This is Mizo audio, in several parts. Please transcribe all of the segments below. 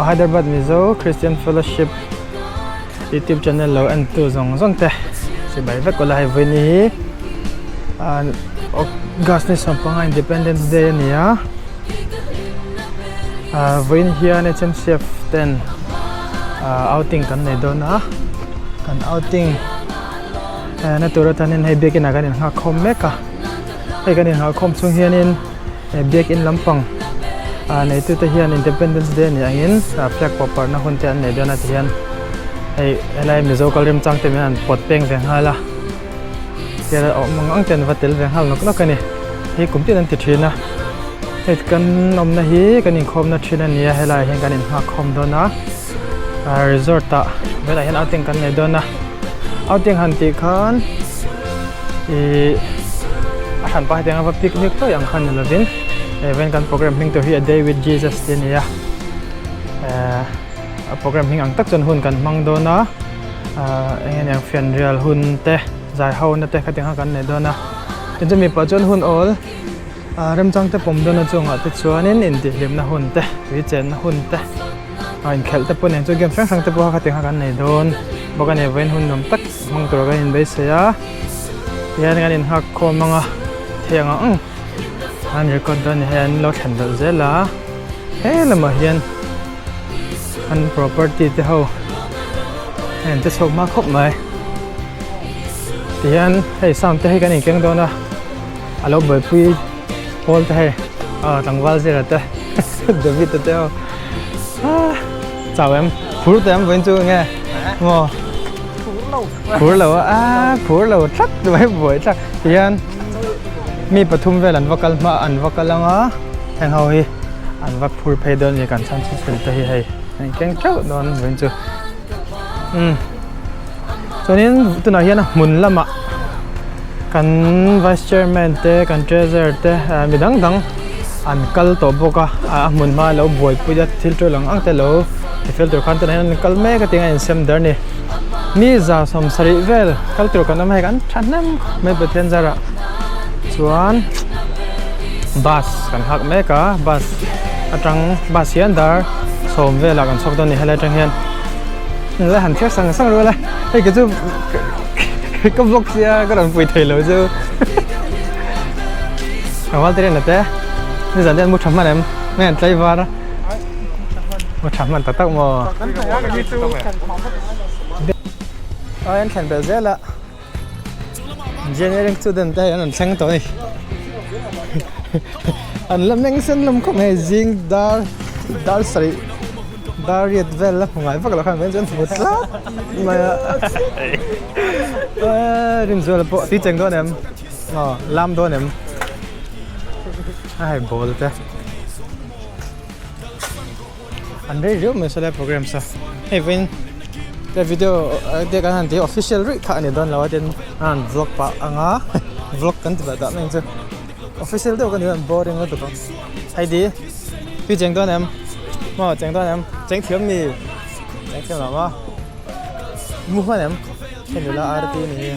Hyderabad Mizo Christian Fellowship YouTube channel lo en tu zawng zawng te chibai vek ula hei vawiin hi August ni sawmpanga Independence Day a ni a vawiin hian H_M_C_F ten outing kan nei dawn a kan outing na tur atanin hei biakin ah kan innghak khawm mek a hei kan innghak khawm chhung hianin. He biakin lampang ah neitute hian Independence Day anih angin ah flag pawh parhna hun te an nei dawn a ti hian hei helai Mizo kal remchang te min han pawt peng ve nghal a tihian a awm ang ang te an va tel ve nghal nawk nawk a ni hei kum tin an ti thin a hei kan awmna hi kan inkhawmna thin a ni a helaiah hian kan inhngak khawm dawn a ah resort ah velah hian outing kan nei dawn a outing han tih khan ihh a hran pah hetiang a va picnic tawih ang khan ni lovin event kan program hming tur hi a day with Jesus tih a ni a ehh a program hming ang tak chuan hun kan hmang dawn a ahh eng nge niang fianrial hun te zai ho na te khatiang kha kan nei dawn a tin chumi pah chuan hun awl ah remchang te pawm dawn a chungah te chuanin intihhlimna hun te tui chenna hun te. A inkhelh te pawh nen chuan game hrang hrang te pawh kha khatiang kha kan nei dawn bawk a ni vawiin hun nuam tak hmang tur kan inbeisei a tihian kan inghak khawm ang a thei ang ang an record dawn ni hei an lo thlen belh zel a he lamah hian an property te ho hei an che chhuak hma khawp mai tihian hei sound te hi kan inkeng dawn a a lo buaipui pawl te hei aw tlangval zira te David te te ho ah chau em phur te em vawiin chu nge maw phur lo a ah phur lo tlat mai buai tlat tihian mi pathum vel an va kal hma an va kal ang a heng ho hi an va phur phei dawn a ni kan chhan chu thil te hi hei an keng teuh dawn vawiin chu umm chuanin tunah hian a hmun lamah kan vice chairman te kan treasurer te ah mi dang dang an kal tawh bawk a a hmun hma lo buaipui a thil tul ang ang te lo ti fel tur khan tunah hian an kal mek a tinge a insem der a ni mi za sawm sarih vel kal tur kan awm a hei kan thahnem khawp mai Pathian zarah chuan bus kan nghak mek a bus atang bus hian dar sawm velah kan chhuak dawn a ni helai atang hian. La han thlir sang sang rual a hei ka chu ka vlog sia ka rawn pui thei lo chu tlangval te rian ate nizan te an mu tha hman em nge an tlai var a mu tha hman tak tak maw ai an thlen belh zel a engineering student te hei an rawn thleng tawh a ni an la meng sen hlawm khawp mai zing dar dar sarih. Dar riat vel la hmu ngai vak lo khan vawiin chuan hmu tlat mai a Rinzuala pawh tui cheng dawn em aw lam dawn em a hei ball te an rei riau mai saw lai program saw hei vawiin he video te kan han tih official ruih kha a ni dawn lo a tin a han vlog pah ang a vlog kan ti pah dah mai ang chu official deuh ka ni dawn boring lutuk ang Heidi tui cheng dawn em. Maw cheng dawn em cheng thiam mi cheng thiam lo maw mu hman em hei nula RT ni hi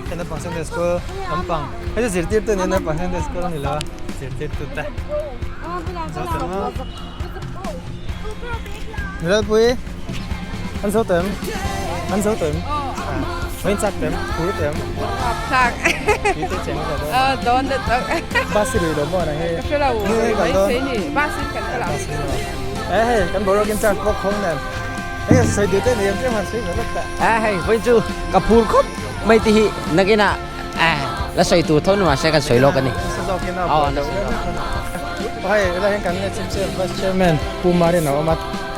hei naupang Sunday school lampang hei chu zirtirtu nia naupang Sunday school a ni lo a zirtirtu te zo tawh maw nula pui an zo tawh em an zo tawh em vawiin chak tawh em phur tawh em tui te cheng tawh dawn bus i rui lo maw nang hi. Ka hre lo mai thei ni bus in kan kal ang. Eh hei kan boruak in charge bawk khawng nen hei sawi duh te ni em tlem han sawi ve lawk ta. Eh hei vawiin chu ka phur khawp mai te hi nakinah eh la sawi tur tho ni mahse kan sawi lawk a ni. Nasa zawkin a buai loh em em a. Hei helai hian kan HMCF Vice Chairman Pu Marin a awm a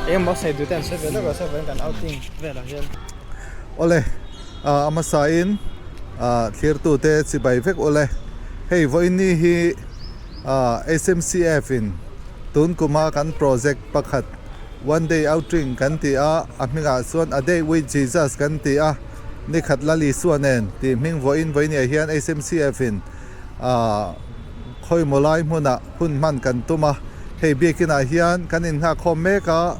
engemaw sawi duh te an sawi ve lawk a sawi vawiin kan outing velah hian. Awle a hmasa in thlirtute chibai vek ule. Hei vawiin ni hi SMCF in tun kuma kan project pakhat one day outing kan ti a, a hmingah chuan a day with Jesus kan ti a, ni khat la Isua nen tih hming vawiin vawiin ah hian SMCF in khawimaw lai hmunah hun hman kan tum a. Hei biakinah hian kan innghakkhawm mek a,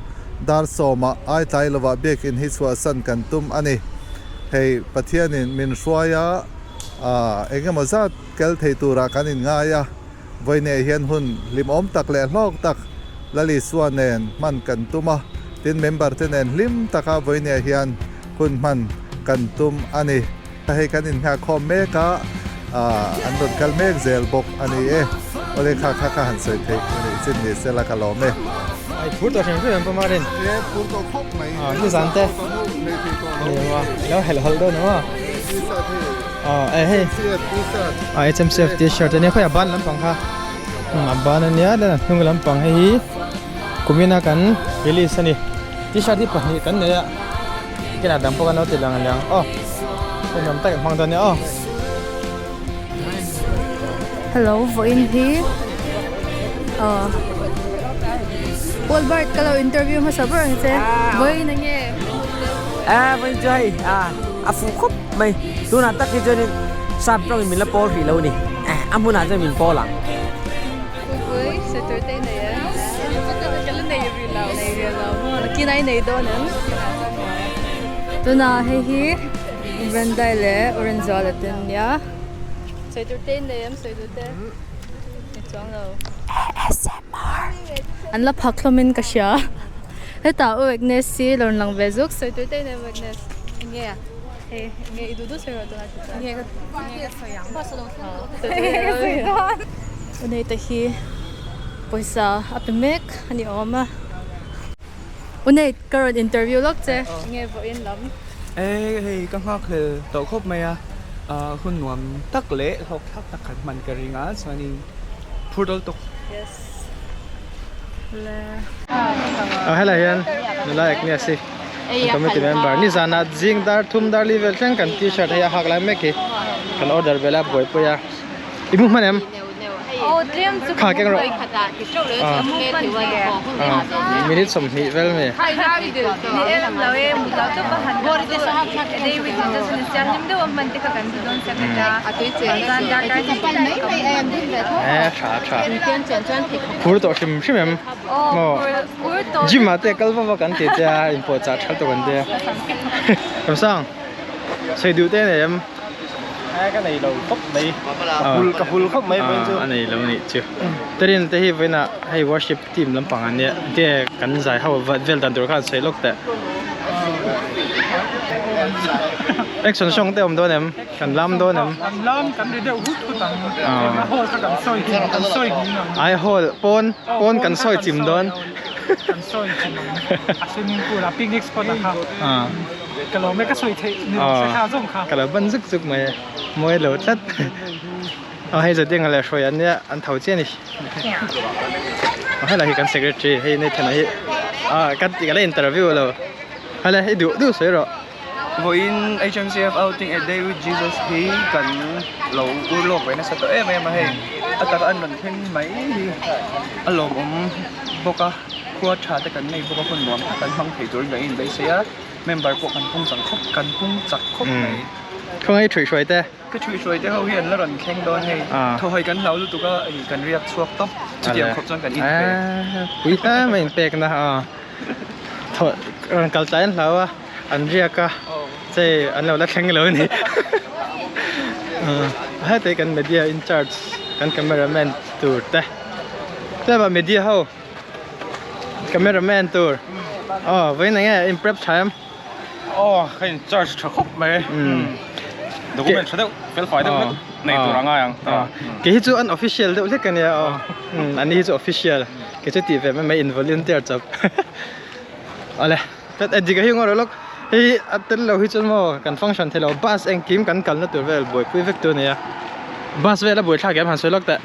dar sawmah ai tlai lovah biakin hi chhuahsan kan tum a ni. Hei Pathianin min hruai a, eng emaw zat kel thei turah kan inngai a, vawiinah hian hun hlimawm tak leh hlawk tak Lalisua nen hman kan tum a, tin member te nen hlim taka vawinia hian hun hman kan tum a ni. Hei kan innghahkhawm mek a, an rawn kal mek zel bawk a ni e. Awle kha kha ka han sawi theih a nih chin ni sela ka lawm e. Ai phur tawh hrim hrim em pawh Marin? E phur tawh khawp mai. Ah nizan te. Ni maw lo helh hawlh dawn maw? T-shirt hei. Ah eh hei. HMCF T-shirt. Ah HMCF T-shirt ania khawi a ban lampang kha. A ban ania then a hnung lampang hei hi kumina kan release a ni. T-shirt hi pahnih kan nei a. Kinah dang pawh kan lo ti lang aniang aw hei nuam tak in hmang dawn nia aw. Hello vawiin hi aw Paul Bart ka lo interview hmasa ber ang che vawiin eng nge? A vawiin chu hei a a fuh khawp mai tunah tak hi chuanin sap tawngin min la pawl hrih lo a ni a hmunah chuan min pawl ang. Pui Saturday nei em? Ka la nei rih lo. Nei rih lo maw? Nakin ai nei dawn em? Tunah hei hi Brandai leh Oranzuala te an nia. Saturday nei em Saturday? Ni chuang lo. ASMR. An la phak hlawmin ka hria. Hetah U Agnes hi lo rawn lang ve zuk. Saturday nei em Agnes? Enge a? Hei enge i duh duh sawi rawh tunah chu chuan. Enge ka sawi ang? Enge ka sawi dawn? Uneita hi pawisa a pe mek a ni awm a. Uneit ka rawn interview lawk che. Enge vawiin lam? E hei ka nghakhlel tawh khawp mai a, hun nuam tak leh hlawk thlak tak kan hman ka ring a chuanin phur dawl tawk. Yes. Le. A helai hian nula ek nia si. Committee member nizana zing dar thum dar li vel thleng kan t-shirt hei a hak lai mek hi kan order vel a buaipui a. I mu hman em? Kha keng rawh. Ah. Minute 20 vel mi. Eh tha tha. Phur tawh hrim hrim em? Maw. Gym ah te kal va va kan ti che a inpawh chah tha tawh kan tia. Ramsang. Sawi duh te nei em? Ka nei lo khawp mai ka hul ka hul khawp mai vawiin chu a nei lo nih chu Terin te hi vawiin ah hei worship team lampang an nia te kan zai ho vel dan tur khan an sawi lawk teh action song te awm dawn em kan lam dawn em kan lam kan ri deuh hut hut ang a hall kha kan sawi chim kan sawi hmin ang ai hall pawn pawn kan sawi chim dawn kan sawi chim ang a swimming pool a picnic spot ah kha. Ka lo me ka sawi theih ni lo se kha zawng kha. Ka lo ban zuk zuk mai mawi lo tlat. Aw hei zetiang leh hruai an nia an tho chiah a ni. Aw helai hi kan secretary hei nei thana hi ah ka ti ka la interview lo. Hale i duh duh sawi rawh. Vawiin HMCF outing a day with Jesus hi kan lo ur lawk ve nasa tawh em em a hei a taka an rawn thleng mai hi a lawmawm bawk a khua tha te kan nei bawk a hun nuam tak kan hmang thei turin kan inbeisei a. Member pawh kan pung chang khawp kan pung chak khawp mai. Khawngaih i ṭhuihhruai te? Ka ṭhuihhruai te ho hi an la rawn thleng dawn hei. Thawhai kan hlau lutuk a hei kan riak chhuak tawp. Chutiang khawp chuan kan inpe. Pui hle mai inpek na a. Thaw rawn kal tlai an hlau a an riak a chei an lo la thleng lo a ni. Heta kan media in charge kan cameraman tur te. Tlema media ho. Cameraman tur aw vawiin enge in prep tha em? Aw ka in charge tha khawp mai document tha deuh fel fai deuh vek nei tur a ngai ang kei hi chu an official deuh hlek ania aw an ni hi chu official kei chu tih ve mai mai in volunteer chawp awle dik a hi ngaw rawh lawk hei a tel lo hi chuan maw kan function thei lo bus engkim kan kalna tur vel buaipui vek tur ania bus vel a buaithlak em han sawi lawk teh.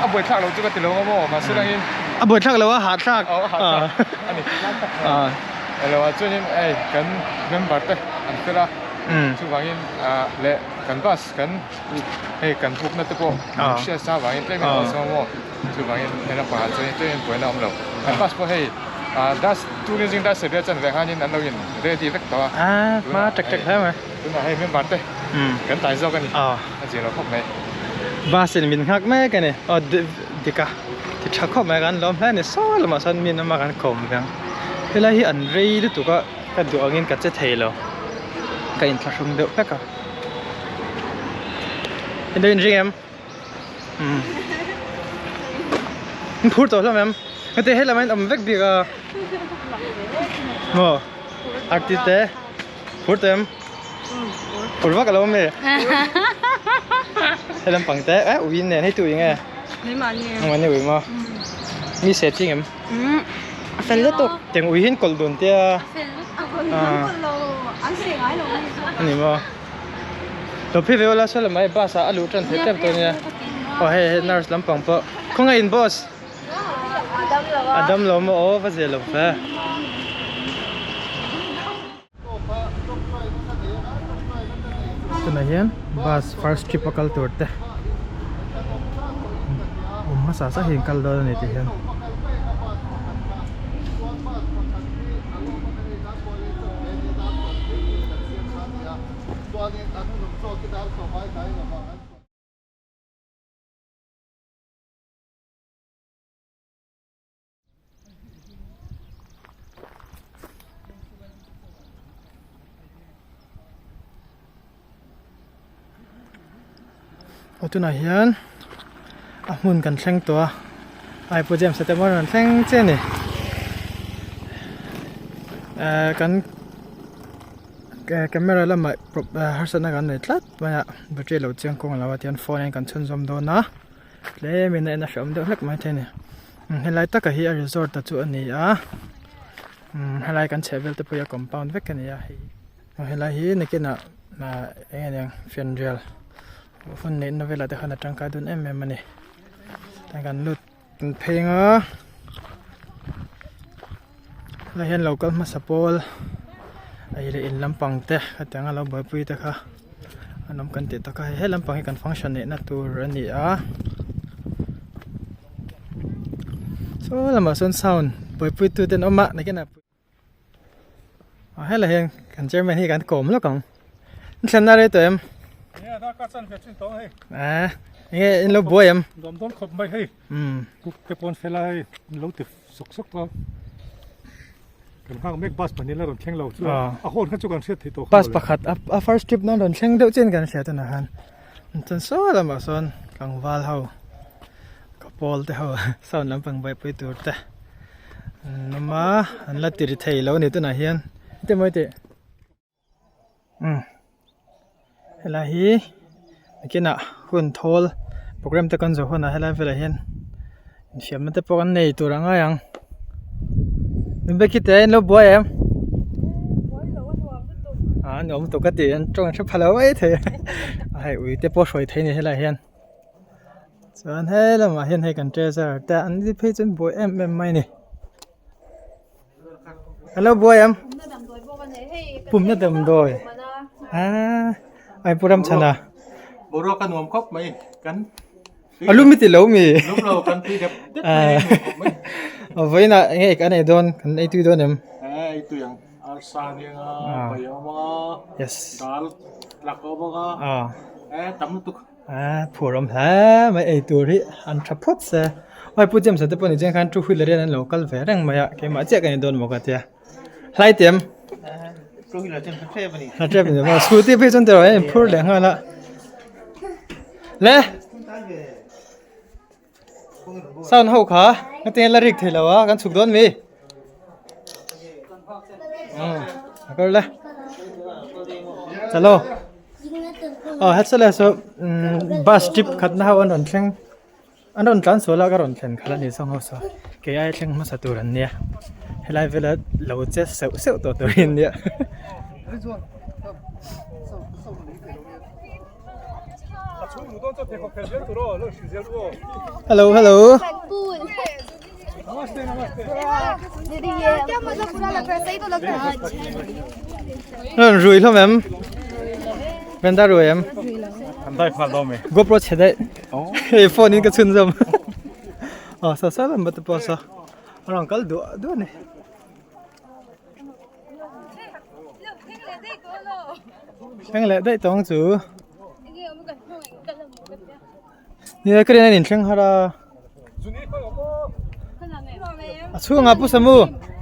A buai thlak lo chu ka ti lo ang maw mahse langin a buai thlak lo a hah thlak a hah thlak a ni elo ah chuanin hei kan member te an fel a chuvangin leh kan bus kan hei kan book na te pawh an hriat sa vangin tlem in a awlsam a maw chuvangin he lampang ah chuanin tlem in buaina a awm lo kan bus pawh hei das turin zing dar sarih a chan ve khanin an lo in ready vek tawh a tunah hei member te kan tlai zawk a ni. A zir lo khawp mai. Bus in min nghak mek a ni. Aw dik a ti tha khawp mai kan lawm hle a ni. Saw lamah sawn mi an awm a kan kawm ve ang. Helai hi an rei lutuk a ka duh angin ka che thei lo. Ka inthlahrung deuh vek a. Inlo inring em? Umm. In phur tawh hlawm em? Heti he lam ah hian awm vek bik a. Maw? Arti te phur tawh em? Phur vak alo awm e. He lampang te eh ui nen hei tu ui nge? Mahni ui maw? Mi se ching em? A fel lutuk. Tiang ui hian kawlh dun tia. A fel lutuk. A kawlh lo. An se ngai lo mi. Ani maw? Lo phei ve ula saw lamah hei bus ah a luh tan theih tep dawn nia. Aw hei hei nurse lampang pawh. Khawngaih in boss. A dam lo maw aw va zia lo ve. Tunah hian bus first trip a kal tur te awm hmasa sa hi an kal dawn a ni tih hian. Aw tunah hian a hmun kan thleng tawh a ai pu James a te pawh a rawn thleng chiah a ni ehh kan camera lamah harsatna kan nei tlat mai a battery lo chiang kawng lo a tihian phone ah hian kan chhunzawm dawn a. Tlemin a en a hreawm deuh hlek maithei a ni helai taka hi a resort a chu a ni a helai kan chheh vel te pawh hi a compound vek a ni a hei helai hi nakinah ah eng nge niang fianrial hun neih na velah te khan a tangkai dawn em em a ni tiang kan lut kan phei ang a helai hian lo kal hmasa pawl ei leh in lampang te hetiang a lo buaipui te kha. An awm kan tih tak a hei he lampang hi kan function neih na tur a ni a saw lamah sawn sound buaipui tu te an awm a nakinah ah helai hian kan chairman hi kan kawm lawk ang in thlenna rei tawh em ah enge in lo buai em te pawn fela hei an lo ti sawk sawk tawh a kan nghak mek bus pahnih la rawn thleng lo chu a hawn kha chu kan hriat theih tawh bus pakhat a first trip nan rawn thleng deuh chian kan hria tunah khan chuan saw lamah sawn tlangval ho ka pawl te ho sound lampang buaipui tur te an awm a an la ti ri thei lo a ni tunah hian engtin mawi tih. Umm helai hi nakinah hun thawl program te kan zawh hunah helai velah hian infiamna te pawh kan nei tur a ngai ang nunbe khi te in lo buai em ah a nuam lutuk ka ti an tawng hre pha lo mai thei a hei ui te pawh hruai thei a ni helaiah hian chuan he lamah hian hei kan treasure te an ni phei chuan buai em em mai a ni. Hello buai am pumna damdawi ah ai puram chhana boruak a nuam khawp mai kan a lum i ti lo mi lum lo kan tui dep dep mai nuam khawp mai vawiin ah enge kan ei dawn kan ei tui dawn em ei tui ang arsa nia bai a awm anga yes dal lak a awm anga eh tam lutuk Ah phur awm hle mai ei tur hi an tha phawt se hei pu James a te pawh ni chiang khan two wheeler hian an lo kal ve reng mai a keimah chiah ka ni dawn maw ka tia hlai tiam two wheeler chuan hla tep a ni hla tep a ni maw scooty phei chuan tiraw a inphur leh nghal a le sound ho kha hetiang la rik thei lo a kan chhuk dawn mi a kar le chalo aw hetsa le saw bus trip khat na ho an rawn thleng an rawn tlan sual a ka rawn thlen khalh a ni saw ho saw kei ai thleng hmasa tur an nia helai vela lo che seuh seuh tawh tur hi an nia. Hello hello Ron rui hlawm em Brenda rui em GoPro chhe daih hei phone in ka chhun zawm aw sa sa lam te pawh saw a rawn kal duah duah a ni. Thleng leh daih tawng chu Nia ka rin a inthleng har a A chhungah pu Samu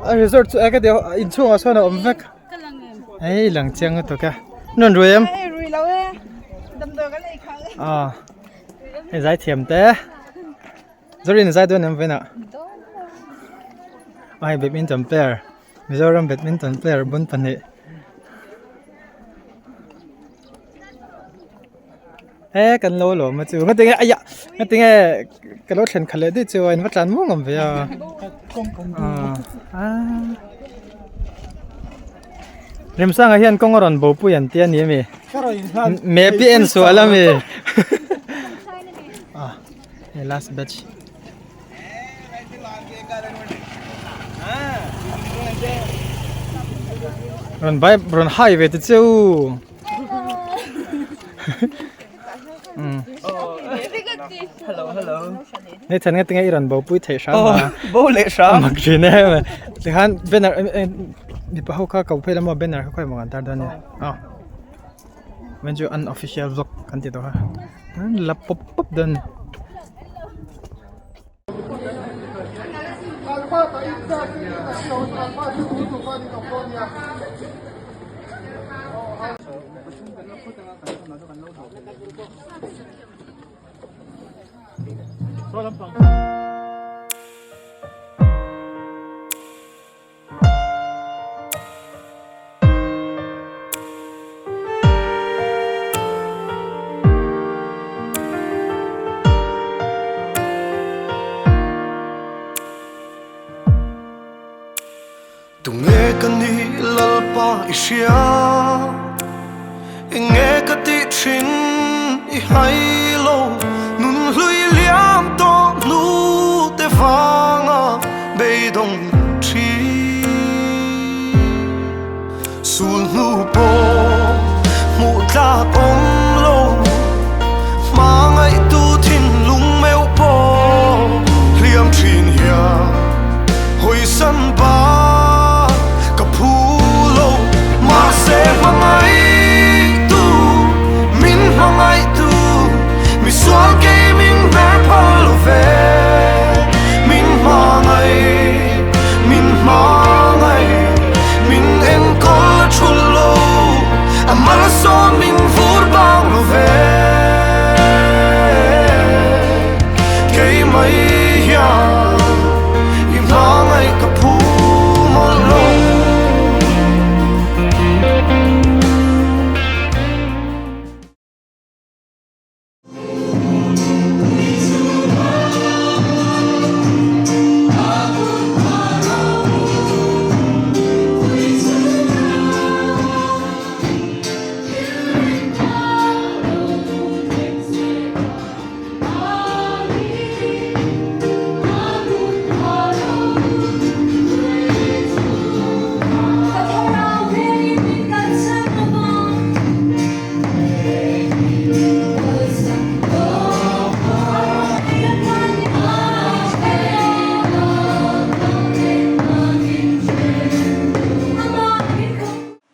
a resort chu ka ti inchhungah sawn a awm vek Hei lang chiang lutuk e Rawn rui em Aw hei zaithiam te. Zorin zai dawn em vawiinah? Ai badminton player Mizoram badminton player bun pahnih he kan lo lawm a chu nga tinge aiah nga tinge ka lo thlen khat leh daih chu a in va tlan muang awm ve a Remsanga hian kawng a rawn bo pui an ti a ni ami map hi en sual ami Hei last batch. Rawn bai rawn hai ve te cheu. Hello hello. Nei than nga tinge i rawn bo pui theih hram a. Bo leh hram. Mak thin em. Tikhan banner mipa ho kha ko phei lama banner kha khawi maw kan tar dawn nia. Aw. Men chu unofficial vlog kan ti tawh a an la pawp pawp dawn a ni. Tunge ka nih Lalpa i hria, enge ka tih thin i hai lo, nun hlui liam tawh hnu te vanga beidawng thin. Sul hnu pawh hmuh tlak awm lo, hmangaihtu thinlung meuh pawh hliam thin hian hawisan bak ka phu lo. Mahse hmangaihtu, min hmangaihtu, misual kei min hmer phal lo ve, min hmangaih, min hmangaih, min enkawl a thul lo, a malsawm min vur bang lo ve, keimah hian i hmangaih ka phu mawlh lo.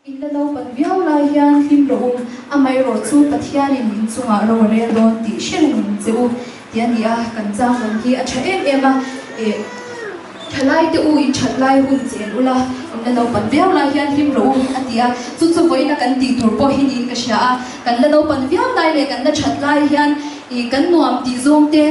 In la naupan viau lai hian hlim rawh u, amaherawh chu Pathianin in chungah ro a rel dawn tih hre reng ang che u tih a ni a, kan chang awm hi a tha em em a, eh thalai te u in that lai hun chen ula, in la naupan viau lai hian hlim rawh u a ti a, chu chu vawiina kan tih tur pawh hi niin ka hria a, kan la naupan viau lai leh kan la that lai hian ih kan nuam tih zawng te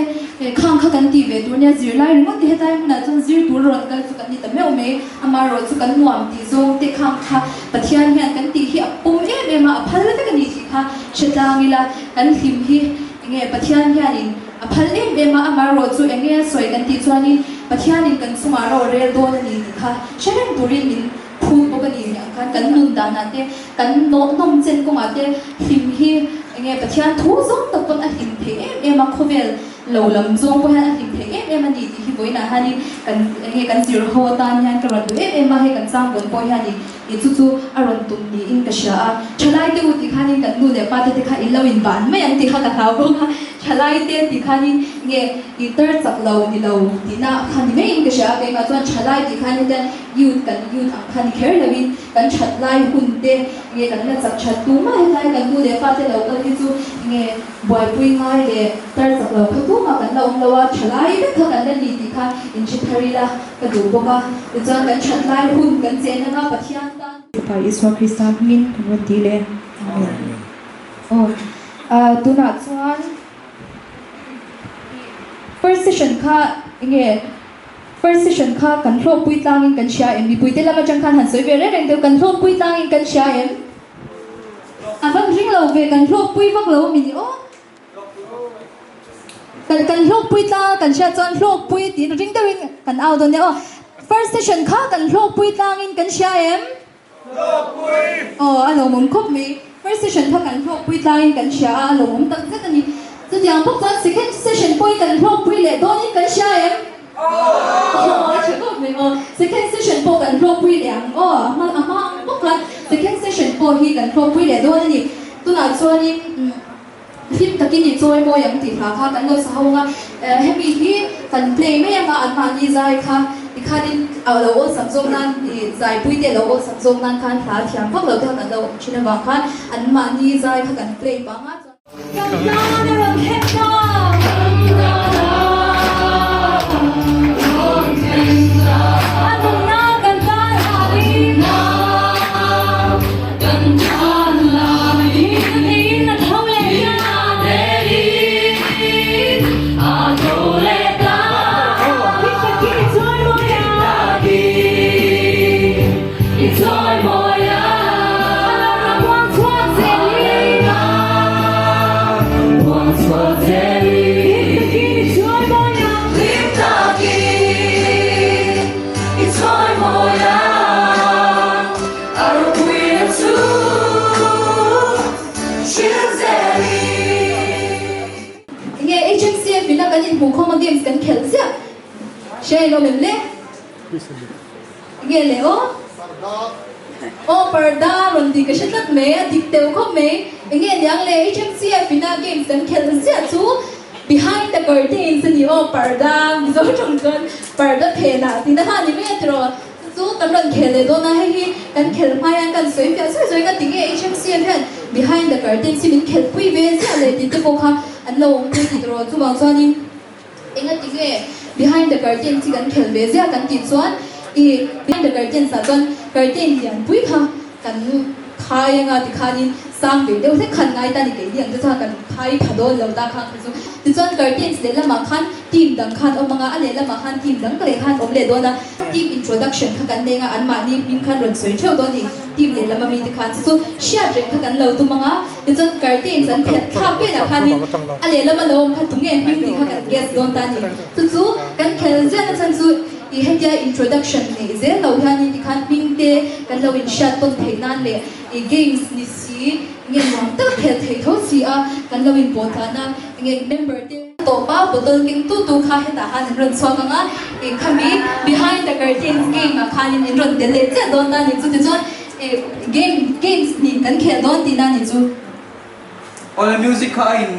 khang kha kan tih ve tur nia zirlai ringawt te hetlai hmunah chuan zir tur a rawn kal chu kan ni ta meuh mai. Amaherawh chu kan nuam tih zawng te khang kha Pathian hian kan tih hi a pawm em em a, a phal vek a ni tih kha hre tlang ila, kan hlim hi enge Pathian hianin a phal em em a, amaherawh chu enge a sawi kan tih chuanin Pathianin kan chungah ro a rel dawn a ni tih kha hre reng turin min phut bawk a ni tih ang khan kan nun danah te kan nawm chen kawngah te hlim hi enge Pathian thu zawng tak pawn a hlim thei em em a, khawvel Lo lam zawng pawh hian a hlim thei em em a ni tih hi vawiinah hianin kan enge kan zir ho atan hian ka rawn duh em em a, hei kan changvawn pawh hianin i chu chu a rawn tum niin ka hria a. Thalai te u tih khanin kan nu leh pa te te kha in lo in ban mai ang tih kha ka hlau bawk a, thalai te tih khanin nge i tar chak lo ni lo tihna kha ni maiin ka hria a, keimah chuan thalai tih khan hetian youth kan youth ang kha ni kher loin kan that lai hun te nge kan la chak that tumah hetlai kan nu leh pa te lo kal hi chu nge Buaipui ngai leh tar chak lo kha tumah kan la awm lo a, tha lai vek kha kan la ni tih kha inhre thar ila ka duh bawk a. Tichuan kan that lai hun kan chen anga Pathian tan. Pa Isua Krista hmingin kan rawn ti leh. Amen. Aw, tunah chuan. First session kha enge first session kha kan hlawkpui tlangin kan hria em? Mipuite lam atang khan han sawi ve reng reng deuh kan hlawkpui tlangin kan hria em? A van ring lo ve kan hlawkpui vak lo mi ni aw. Kan kan hlawkpui tlang a kan hriat chuan hlawkpui tiin ring deuhin kan au dawn nia aw. First session kha kan hlawkpui tlangin kan hria em? Hlawkpui! Aw, a lawmawm khawp mai. First session kha kan hlawkpui tlangin kan hria a, a lawmawm tak zet a ni. Chutiang bawk chuan second session pawhin kan hlawkpui leh dawnin kan hria em? Aw, a tha khawp mai. Aw, second session pawh kan hlawkpui leh ang aw, a hma a hma ang bawk khan second session pawh hi kan hlawkpui leh dawn a ni. Tunah chuanin umm. Hlim takin i chawi mawi ang tih hla kha kan lo sa ho anga, hemi hi kan play mai anga anmahni zai kha tikhanin a lo awlsam zawk nan i zaipui te a lo awlsam zawk nan khan hla thiam vak lo te kha kan lo awm thin avang khan anmahni zai kha kan play pah anga chuan Kan tan a rawn thleng ta. Kan tan a rawn thleng ta. A nunna kan tan hlâwin. Kan tan hlâwin. A tho leh ta. A tho leh ta. Hlim takin i chawi mawi a. Hlim takin i chawi mawi a. A lo la muang chhuak zelin. Muang chhuak zelin. Hlim takin i chawi mawi a. Hlim takin i chawi mawi a. A ropuina chu hrilh zelin. Enge HMCF ina kan inhmuhkhawm a games kan khelh ziah hria in awm em le? Enge le aw? Aw parda rawn tih ka hre tlat mai a dik teuh khawp mai. Enge niang le HMCF ina games kan khelh ziah chu behind the curtains a ni aw parda Mizo tawng chuan parda phenah tihna kha a ni mai a tiraw? Chu kan rawn khel leh dawn a, hei hi kan khelh hma hian kan sawi fiah sawi sawi ka ti nge HMCF hian behind the curtains hi min khelhpui ve ziah leh tih te pawh kha an lo awm pui tih rawh. Chuvang chuanin enga ti nge behind the curtains hi kan khelh ve ziah kan tih chuan i behind the curtains ah chuan curtain lianpui kha kan khai anga tikhanin sang ve deuh hlek khan ngai ta ni keini ang te chuan kan khai pha dawn lo ta kha kha chu. Tichuan curtains lehlamah khan team dang khan awm anga a lehlamah khan team dang leh khan awm leh dawn a, team introduction kha kan neng a anmahni hming khan rawn sawi theuh dawn ni team lehlam ami te khan chu chu hriat reng kha kan lo tum anga tichuan curtains an phelh thlak velah khanin a lehlam a lo awm kha tunge hming tih kha kan guess dawn ta ni chu chu kan khel ziahna chhan chu i hetia introduction neih zel lo hianin tikhan hming te kan lo inhriat tawn theih nan leh i games ni si nge nuam tak khel thei tho si a kan lo inpawh tlan a nge member te tawpa bottle keng tu tu kha hetah khan an rawn chhuak ang a i khami behind the curtains game ah khanin in rawn tel leh chiah dawn ta ni chu tichuan i game games hnih kan khel dawn tihna ni chu. Awle music kha a in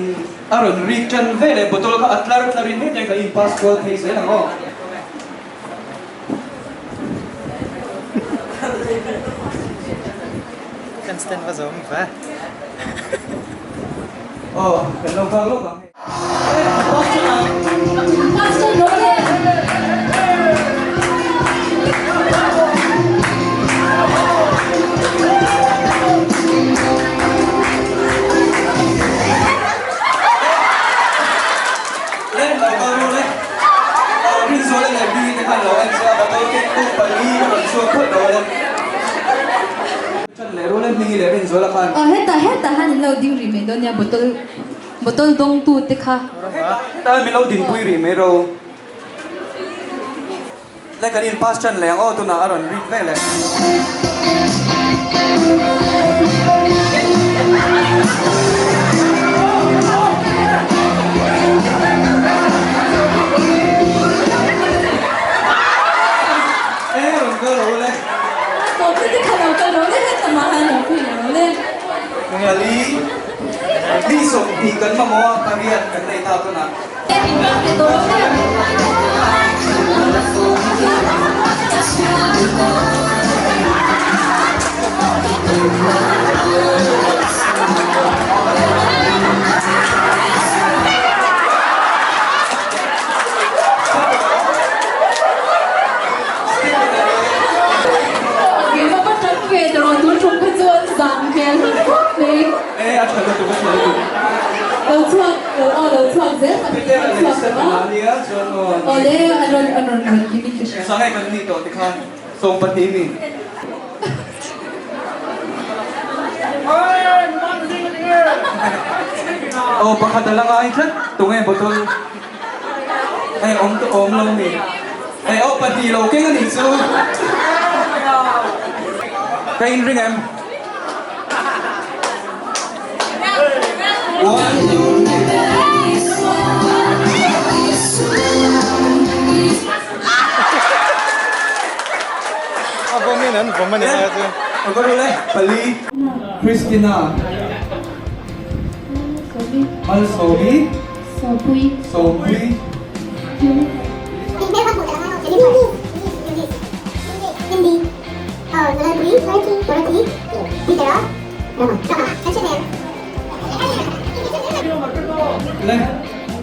a rawn rik tan ve leh bottle kha a tlar tlar in hetiang kan in pass kual thei zel ang aw. Kan stand va zawm ve. Aw kan lo nghak lawk ang hei. Aw hetah hetah han in lo ding rih mai dawn nia bottle bottle dawng tu te kha. Hetah min lo dinpui rih mai ro. Le kan in pass tan leh ang aw tunah a rawn rik vek leh. E rawn kal ro le. Tawp te kha lo kal ro le hetah mah han lo pui lo le. Ngali ni 20 kan mamawh a pariat kan nei ta tunah. E a tha lutuk a tha lutuk. Lo chhuak lo aw lo chhuak. zel pahnih an chhuak tawh a. Awle an rawn an rawn rawn kim in ka hria. Sangai kan nih tawh tikhan 12 mi. Aw pakhat a la ngai tlat tunge bottle hei awm tawh awm lo mi. Hei aw pahnih lo keng a nih chu. Ka inring em? One, two, three. A vawm in an vawm a ni mai a chu. A va rul e, pali. Christina. Malsawmi. Sawmpui. Sawmpui. Le,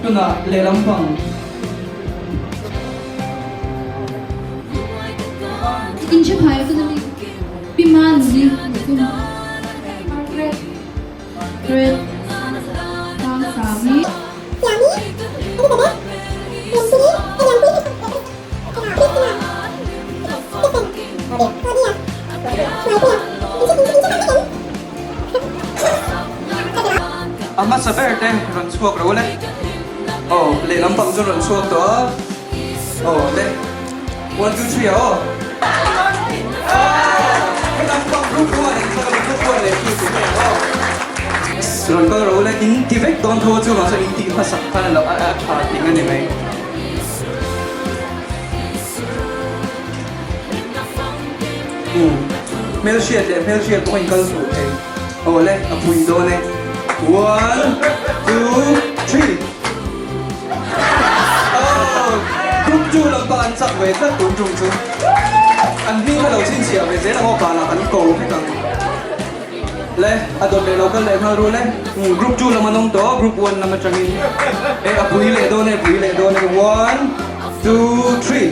tunah lehlam pang. Inchhai tuna mi Pi Man ni kum Margaret Red Sang Sangi. A hmasa ber te rawn chhuak ro le. Aw, lehlam pang chu rawn chhuak tawh a. Aw, le. One, two, three ah aw. Helam pang group one an chhuak a ni, group one leh two tih mai ang aw. Rawn kal ro le, in ti vek dawn tho chu mahse in tih hmasak khan a lo a tha ting a ni mai. Umm hmelhriat leh hmelhriat pawh in kal fuh thei. Aw le, a pui dawn e. One, two, three. Aw, group 2 lampa an chak ve tlat tun tum chu. An hming kha lo chhinchhiah ve zel ang aw, banah kan ko vek ang. Le, a dawt leh lo kal leh nghal ru le. Umm, group 2 lam an awm tawh, group 1 lam atangin. E, a pui leh dawn e, a pui leh dawn e. One, two, three.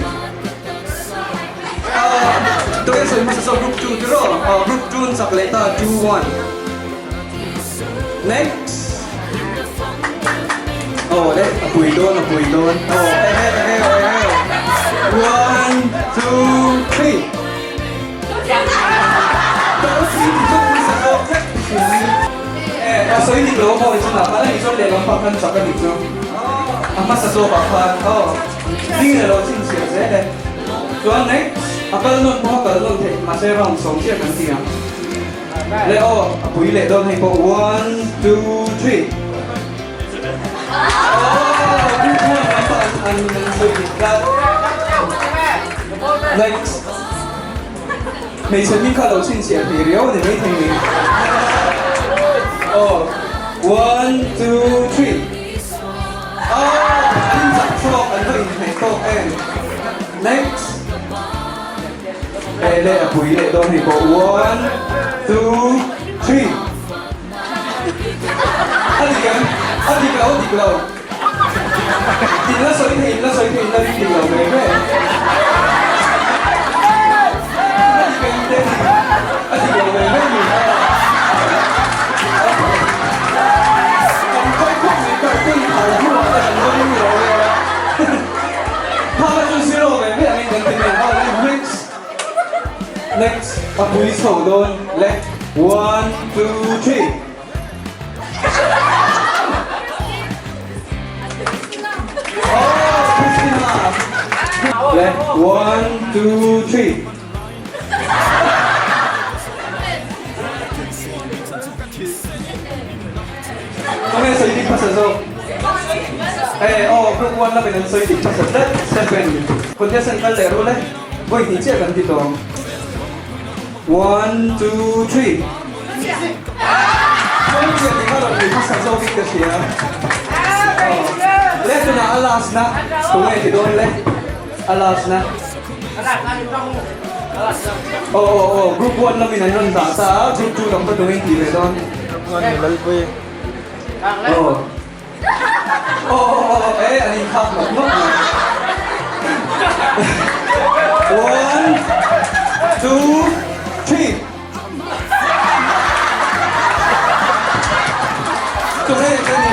Tunge sawi hmasa saw group 2 tiraw? Aw, group 2 an chak leh ta, 2, 1. Next. Aw le, a pui dawn, a pui dawn. Aw, ehe, ehe, ehe. One, two, three. Dorothy ti chu hmasa zawk vek thin. Eh, a sawi dik lo maw chungah khan a nih chuan lehlam pah khan chak a nih chu. A hmasa zawkah khan, aw, ding leh lo chhinchhiah zel e. Chuan next, a kal nawn pawh a kal nawn theih, mahse round sawm chiah kan ti ang. Le aw, a pui leh dawn hei pawh one, two, three. Aw, group one lam pah an an sawi dik tlat. Next. Hmeichhe hming kha lo chhinchhiah thei riau a ni maithei ni. Aw, one, two, three. Aw, an inchak chhuak, an va inhmeh tawk em. Next. Eh le, a pui leh dawn hei pawh. One, two, three. A dik em? A dik lo, a dik lo. In la sawi thei, in la sawi thei, in la ring dik lo ve ve. A dik em te? A dik lo ve ve ni. Kan khawi khawp mai cartoon thar hnuah te kan va ring lo ve a. Kha kha chu zero ve ve angin kan ti mai ang. Aw le, next. Next, a pui chho dawn le. One, two, three. Oh, Christina. Le, one, two, three. Kami sawi dik hmasa zawk. Eh, aw, group one lamin an sawi dik hmasa tlat. Seven. Contestant kal leh ru le. Vawi hnih chiah kan ti tawh ang. One, two, three. Chhungchhiah tih kha rawn ri hmasa zawkin ka hria. Le tunah a last na tunge ti dawn le a last na. Aw aw aw group 1 lamin an rawn dah ta a group 2 lam kha tunge ti ve dawn. Group 1 ni Lalpui. Aw. Aw aw aw e an inkhak nawk nawk mai. One, two, three. Tunge ka ni.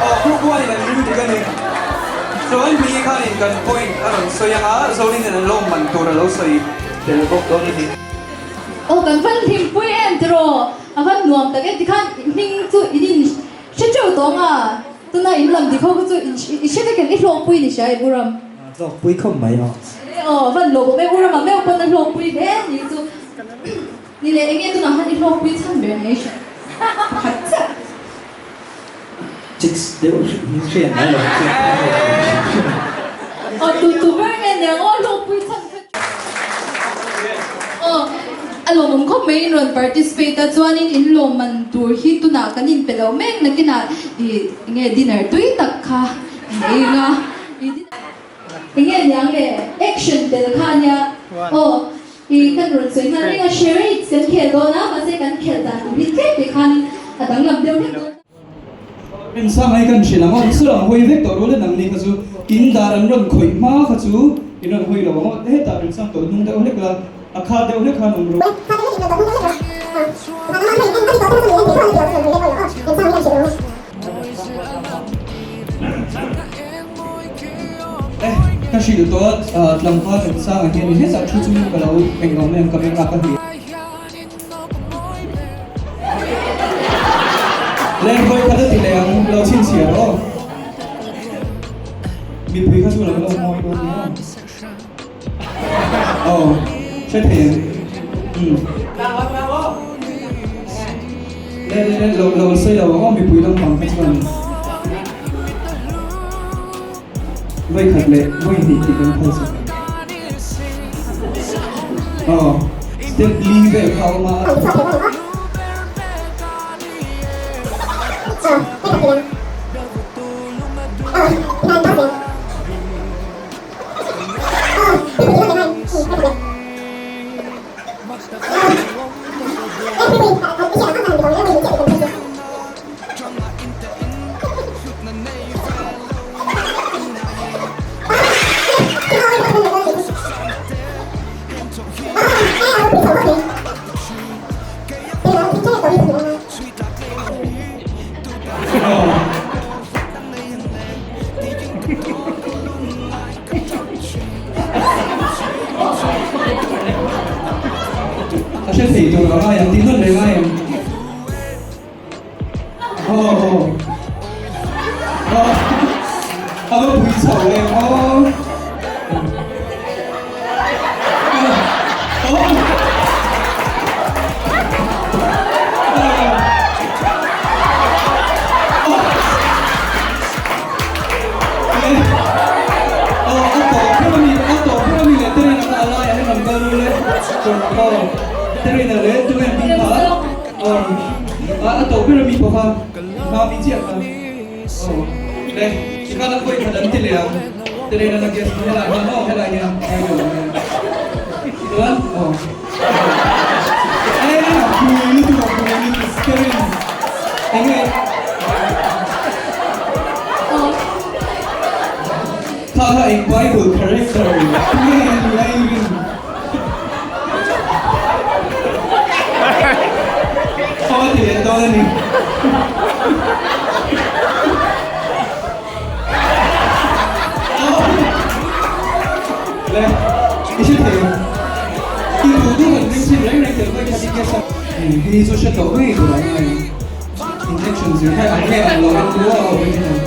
Aw group 1 in an ring dik a. in kan point a rawn sawi ang a, Zorinin an lawmman tur a lo sawi tel bawk dawn a ni. Aw kan van hlimpui em tiraw? A van nuam tak em tikhan hming chu in in hre teuh tawng a, tuna in lam dik ho kha chu in i hre vek em i hlawkpui ni hria em u Ram? Hlawkpui khawp mai aw. Aw van lawmawm em u Rama meuh pawn a hlawkpui hle ni chu. Ni leh enge tunah khan i hlawkpui chhan ber nei hria pakhat chiah. Chicks deuh hring hriat mai lo chu. Aw tu tu ber nge niang aw hlawkpui chhan kha. Aw a lawmawm khawp mai in rawn participate a chuanin in lawmman tur hi tunah kan in pe lo mek nakinah i enge dinner tui tak kha in ei anga i dinner enge niang le action tel kha ania aw I kan rawn sawi nghal reng a, charades kan khel dawn a, mahse kan khelh dan tur hi tlem te khan a danglam deuh hlek dawn a. Remsang ai kan hrilh ang aw, i sawi ang hawi vek tawh rual in ang ni kha chu in dar an rawn khawih hma kha chu in rawn hawi lo ang aw, hetah Remsang tawlh hnung deuh hlek la, a kha deuh hlek khan awm rawh. Eh, ka hrilh tawh a, tlangval Remsanga hian i hetah thu chungin ka lo eng lo mai ang camera ka hnih. Le hawi khat a ti leh ang, lo chhinchhiah rawh aw. Mipui kha chu lo lo mawi dawn nia. Aw, hre thei ang. Umm. Le le le, lo lo sawi lo ang aw mipui lampang kha chuan. Vawi khat leh vawi hnih tih kan phal sak. Aw, step li vel kha a awm a. A hre thei tur a ngai ang tih nawn reng ai ang. Aw aw aw a va pui chho em aw. Kha kha eng Bible character nge ni a i rin? Aw a ti leh dawn a ni. Le, i hre thei ang. I duh duh han ring chhin reng reng tel mai kha ti guess a. Hi chu hre tawh ngei tur ang a ni. Injection zir kha ang nge ang lo en tu a original.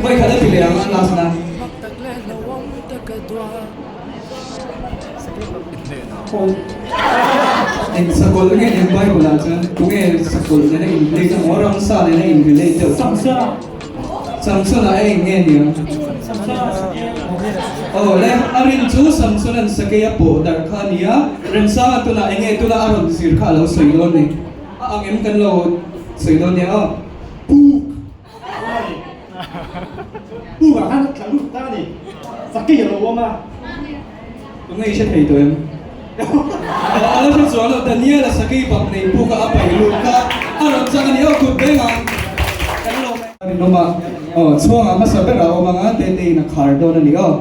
Vawi khat a ti leh ang a last na. Eng sakawlh nge eng Bible ah chuan tunge sakawlh nena in relate emaw ramsa nena in relate deuh? Samsona a eng nge niang? Aw le, a rin chu Samsona'n sakei a pawh darh kha a ni a, Remsanga tunah eng nge tuna a rawn zir kha a lo sawi dawn ni. A ang em kan lo sawi dawn nia aw. Puk! Puk ah khan a tla lut ta a ni. Sakei a lo awm a. Tunge i hre thei tawh em? A la hre chuang lo, Daniel-a sakei bak nei puk a a paih lut kha a rawn chang a ni aw, kut beng ang kan lo rinawm a, aw chhuangah hmasa ber a awm ang a, Teteiin a khar dawn a ni aw,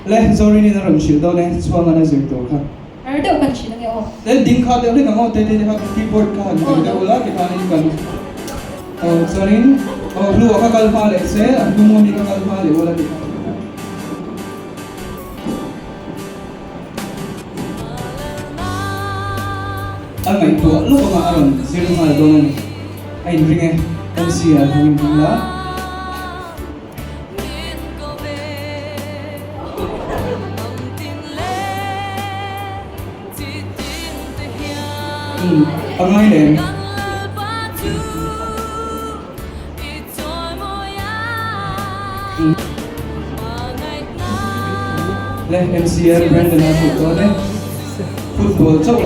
le Zorinin a rawn hrilh dawn e, chhuangan a zir tur kha. Har deuh kan thin ange aw. Then ding kha deuh hlek ang aw te te kha keyboard kha han ding deuh ula tikhanin kan aw chuanin aw hlu a kha kal hma leh se a hnung ami kha kal hma leh ula tikhan. A ngaihtuah lawk anga a rawn zir nghal dawn a ni. A inring e MC ah hnung in hmang la. Umm a ngai lem. Le MCR Brandon a hmuh dawn e. Football chauh.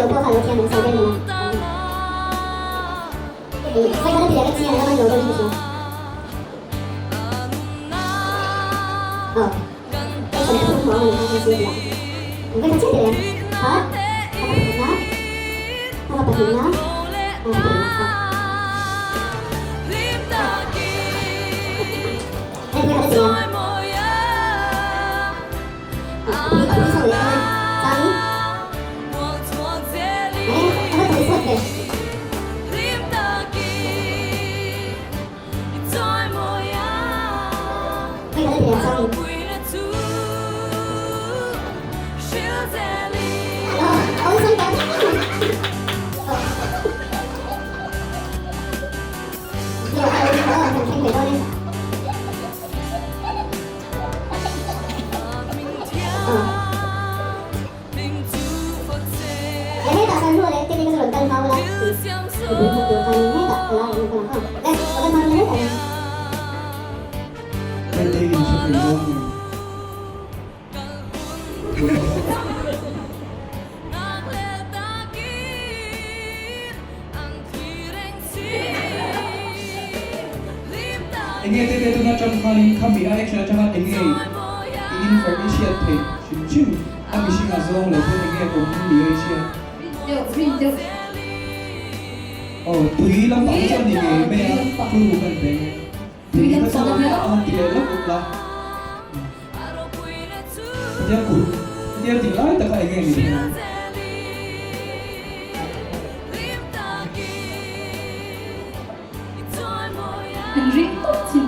Enge te te tuna tang khanin khami a action atanga enge i infer i hriat theih hrim hrim a mihring a zawng lo pawn enge awm ni a i hriat. Deuh rin deuh. Aw tui lampang chu a ni ngei mai a clue kan pe nge. Tui kha chu a han ti leh lawk la. Hetia kut hetia tih lai taka enge ni thei ang. An ring tawp chin.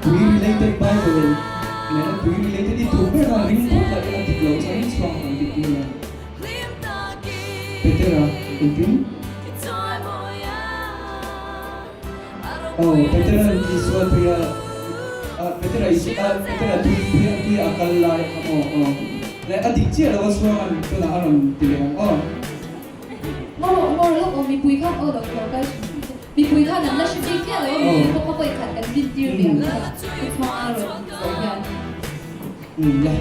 Tui related bible nena tui related i duh ber a ring phawt la ila dik lo chuan in chhuang ang tih tir la. Petera engtin? Aw Petera Isua tuia Petera Isua Petera tui tuia tuia a kal lai kha maw aw leh a dik chiah lo a chhuang an tunah a rawn ti leh ang aw. Ngaw ngaw lawk aw mipui khan aw lo lo kal mipui khan an la hre bik chiah lo a mipui pawh kha vawi khat kan rin tir ve ang kha thu chhuang a rawn sawi hian. Um la.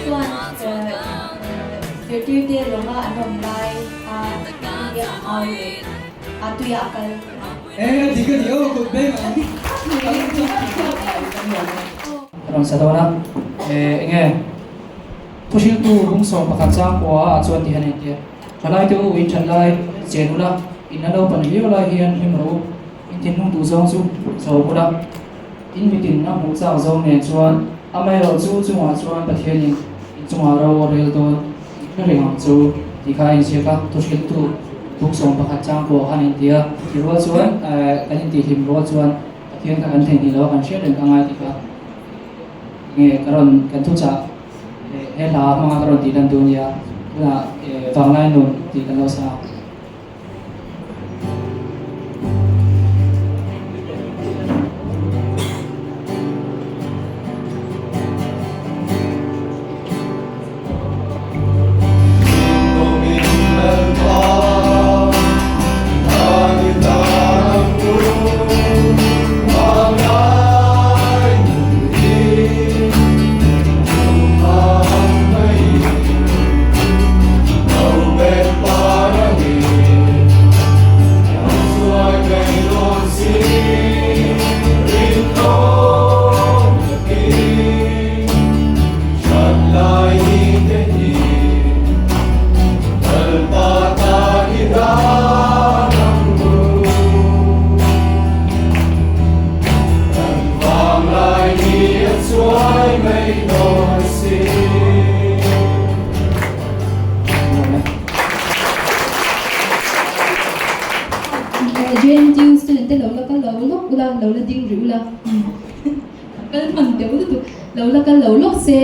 Chuan zirtirte lawnga an awm lai a tui a au leh a tui a kal. Rawn sa dawn a, enge thuhriltu bung 11 chang kua ah chuan ti hian a intia, Thalai te u in that lai chen ula, in la naupan viau lai hian hlim rawh u. In thinlung duh zawng chu zawm ula, in mitin a hmuh chak zawng nen chuan amaherawh chu chungah chuan Pathianin in chungah ro a rel dawn tih hre reng ang chu tih kha a inziak a, thuhriltu buk 11 chang pawh khan a inti a, ti rual chuan kan intihhlim rual chuan Pathian kha kan theihnghilh lo a, kan hriat reng ka ngai tih kha nge ka rawn kan thuchah he hla hmanga ka rawn tih lan duh a nia, tunah vanglai nun tih kan lo sa ang. chuai mai dawn si. JNTU student te lo la kal lo lawk ula, lo la ding rih ula, kal hman deuh lutuk, lo la kal lo lawk se,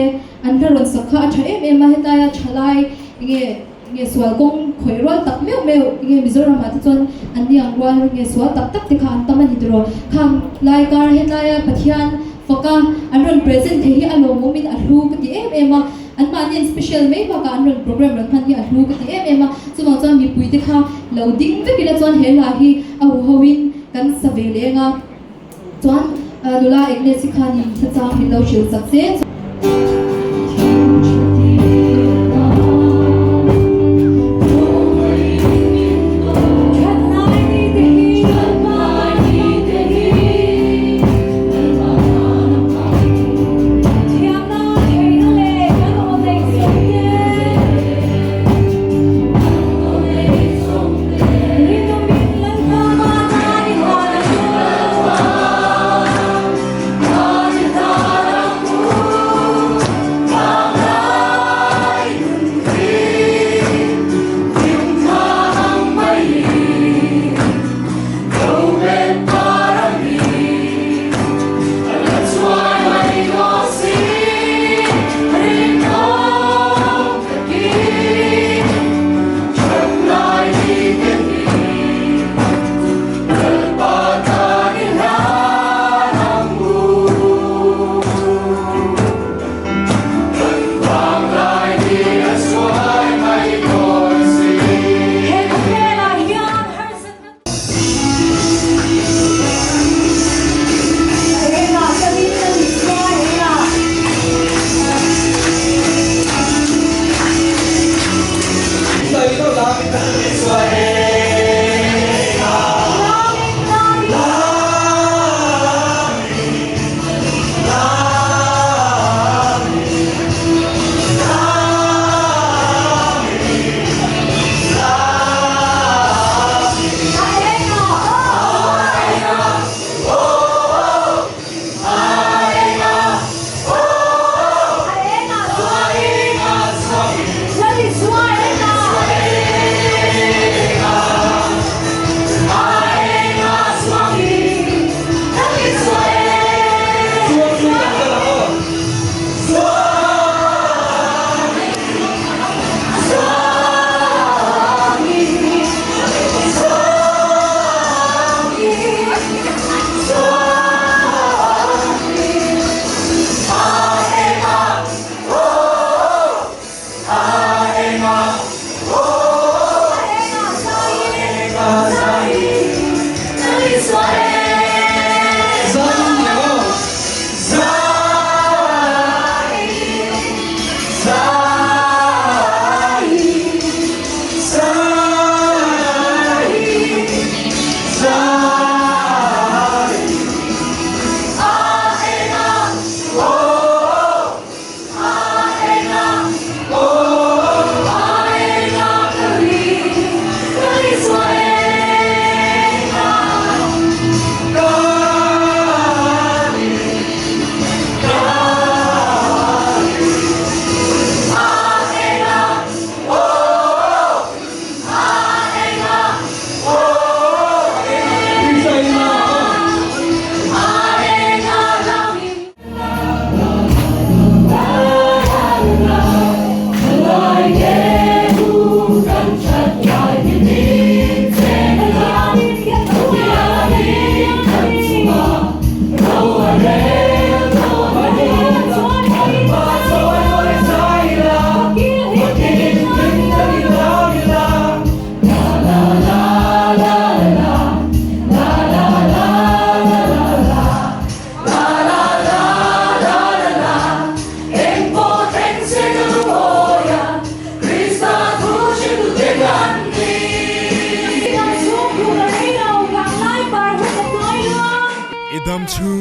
an hla rawn sak kha a tha em em a, hetaia thalai enge nge sual kawng khawih rual tak meuh meuh nge Mizoram ah te chuan an ni ang rual nge sual tak tak te kha an tam a ni tiraw, khang lai kar helaia Pathian faka an rawn present thei hi a lawmawm in a hlu ka ti em em a. Anmahni an special mai bakah an rawn program rawn hman hi a hlu ka ti em em a, chuvang chuan mipuite kha lo ding vek ila chuan he hla hi a huho in kan sa ve leng a, chuan nula Agnes-i khanin hla chang min lo hrilh sak che. I dam chhung